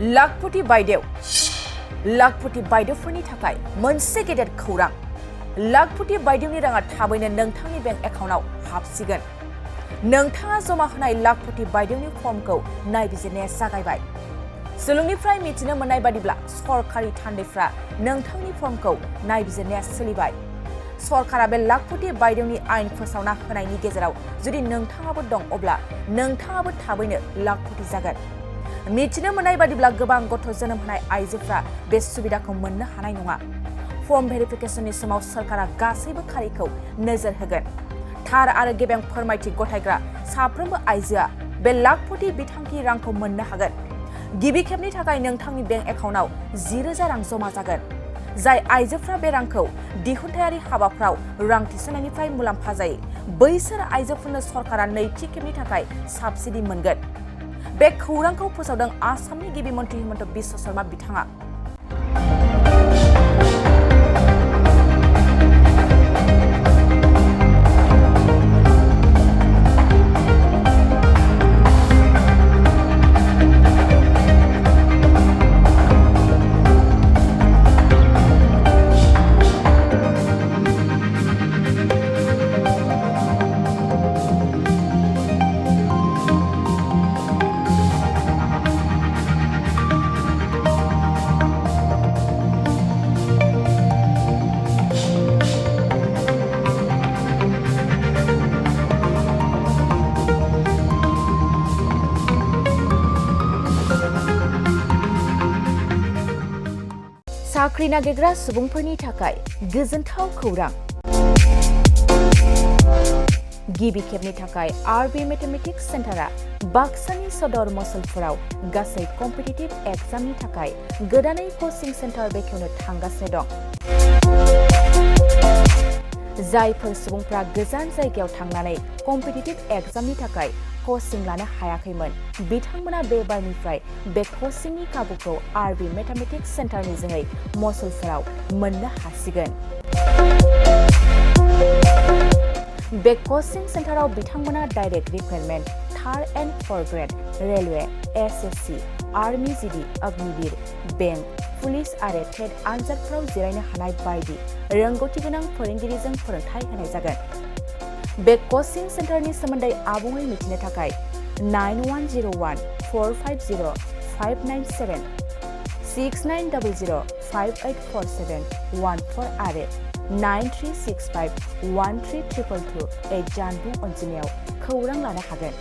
लाखपति बायदेवफोरनि थाखाय मोनसे गेदेर खौरां। लाखपति बायदेवनि राङा थाबैनो नोंथांनि बेंक एकाउन्टआव हाबसिगोन। नोंथाङा जमा होनाय लाखपति बायदेवनि फर्मखौ नायबिजिरनाया जागायबाय। सुलुंनिफ्राय मिथिनो मोननाय बादिब्ला सरकारि थान्दैफ्रा नोंथांनि फर्मखौ नायबिजिरनाया सोलिबाय। सरकारा बे लाखपति बायदेवनि आयेन फोसावना होनायनि गेजेराव जुदि नोंथाङाबो दं अब्ला नोंथाङाबो थाबैनो लाखपति जागोन। मिथिनो मोननाय बादिब्ला गोबां गथ' जोनोम होनाय आइजोफ्रा बे सुबिदाखौ मोननो हानाय नङा। फर्म भेरिफिकेशननि समाव सरकारा गासैबो खारिखौ नोजोर होगोन। थार आरो गेबें फोरमायथि गथायग्रा साफ्रोमबो आइजोआ बे लाखपति बिथांखि रांखौ मोननो हागोन। गिबि खेबनि थाखाय नोंथांनि बेंक एकाउन्टआव 10,000 रां जमा जागोन। जाय आइजोफ्रा बे रांखौ दिहुनथायारि हाबाफ्राव रां थिसननायनिफ्राय मुलाम्फा जायो बैसोर आइजोफोरनो सरकारा नैथि खेबनि थाखाय साबसिडि मोनगोन। बे खौरांखौ फोसावदों आसामनि गिबि मन्थ्रि हिमन्त बिश्व शर्मा बिथाङा। साख्रि नागिरग्रा सुबुंफोरनि थाखाय गोजोनथाव खौरां। गिबि खेबनि थाखाय आरबि मेथमेटिक्स सेन्टारा बाक्सानि सदर मसलपुराव गासै कम्पिटिटिभ एग्जामनि थाखाय गोदानै कचिं सेन्टार बेखेवनो थांगासिनो दं। जायफोर सुबुंफ्रा गोजान जायगायाव थांनानै कम्पिटिटिभ एग्जामनि थाखाय कचिं लानो हायाखैमोन बिथांमोना बे बारनिफ्राय बे कचिंनि खाबुखौ आरबि मेथमेटिक्स सेन्टारनि जोहै मसलपुराव मोननो हासिगोन। बे कचिं सेन्टाराव बिथांमोना direct recruitment, third and forth grade, railway, SSC, army GD, Agniveer, bank, police आरो टेट आनजादफोराव जिरायनो हानाय बायदि रोंगौथि गोनां फोरोंगिरिजों फोरोंथाय होनाय जागोन। बे कचिं सेन्टारनि सोमोन्दै आबुङै मिथिनो थाखाय 9101-450-597, 6900-584714 आरो 9365-13222 जानबुं अनजिमायाव खौरां लानो हागोन।